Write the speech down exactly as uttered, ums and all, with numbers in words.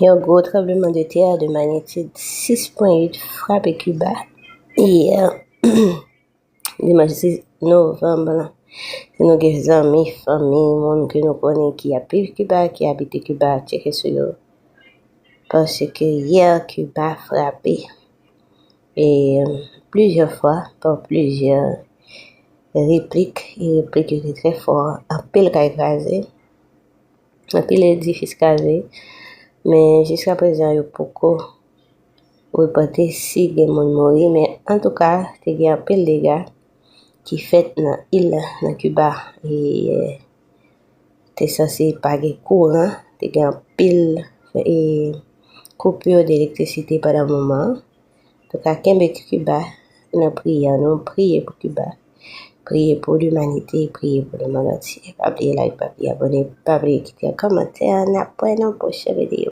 Yon gwo tranbleman de tè de magnitude sis pwen uit frape Kiba yè, dimanch sis novanm lan. Si nou gen zanmi, fanmi, moun ke nou konnen ki ap viv Kiba, ki abite Kiba, tcheke sou yo. Paske yè, Kiba frape. E plizyè fwa, pa plizyè replik, e replik yo te trè fò, anpil kay kraze, anpil edifis kraze, men jiska prezan yo poko repòte si gen moun mouri, men antouka, te gen anpil dega ki fèt nan il la, nan Kiba, e te sanse pa gen kouran, te gen anpil e, koupi de elektrisite pandan moman an. Antouka, kenbe Kiba nan priyè, nou priye pou Kiba. Priye pou limanite, priye pou lemonn antye. Pa bliye like, pa bliye abòne, pa bliye kite yon kòmantè. N ap wè nan pwochen videyo.